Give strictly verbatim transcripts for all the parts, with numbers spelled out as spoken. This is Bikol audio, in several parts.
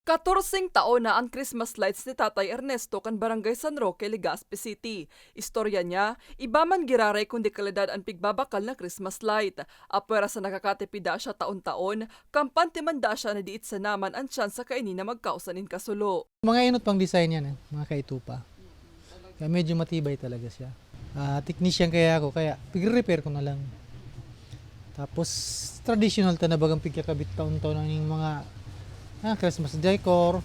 Katorseng taon na an Christmas lights ni Tatay Ernesto kan Barangay San Roque, Legazpi City. Istorya niya, iba man giraray kundi kalidad an pigbabakal na Christmas light. Apwera sa nakakatipid daa siya taon-taon, kampante man daa siya na diit sana man an tsansa kaini na magkausa nin kasulo. Mga enot pang design yan eh, mga kaitupa. Kaya medyo matibay talaga siya. Ah, technician kaya ako, kaya pigre-repair ko na lang. Tapos, traditional ta na bagang pigkakabit taon-taon ang mga, ah, Christmas decor.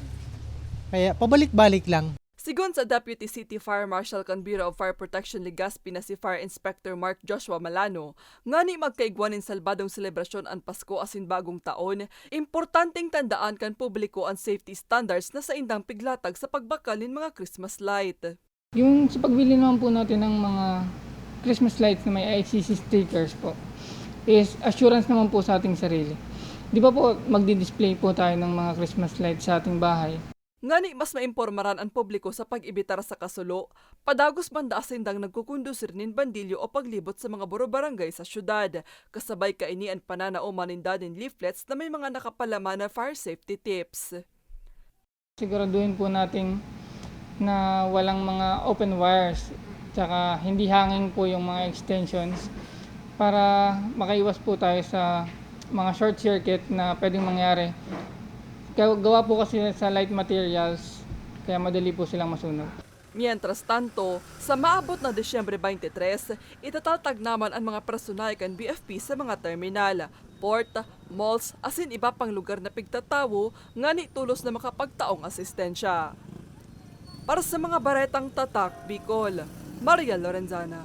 Kaya pabalik-balik lang. Sigon sa Deputy City Fire Marshal kan Bureau of Fire Protection Legazpi na si Fire Inspector Mark Joshua Malano, ngani magkaigwa nin salbadong selebrasyon an Pasko asin Bagong Taon, importanteng tandaan kan publiko an safety standards na saindang piglatag sa pagbakal nin mga Christmas light. Yung sa pagbili naman po natin ng mga Christmas lights na may I C C stickers po, is assurance naman po sa ating sarili. Di ba po, magdi-display po tayo ng mga Christmas lights sa ating bahay. Ngani mas maimpormaran an publiko sa pag-ebitar sa kasulo, padagos banda asindang nagkukondusir nin bandilyo o paglibot sa mga buro-barangay sa syudad, kasabay kaini an pananaoman ninda nin leaflets na may mga nakapalaman na fire safety tips. Siguraduhin po natin na walang mga open wires, tsaka hindi hanging po yung mga extensions para makaiwas po tayo sa mga short circuit na pwedeng mangyari. Gaw-, gawa po kasi sa light materials, kaya madali po silang masunog. Mientras tanto, sa maabot na Disyembre twenty-three, itatatag naman an mga personahe kan B F P sa mga terminal, port, malls, asin iba pang lugar na pigtatawo ngani tolos na makapagtaong asistensya. Para sa mga baretang Tatak Bicol, Maria Lorenzana.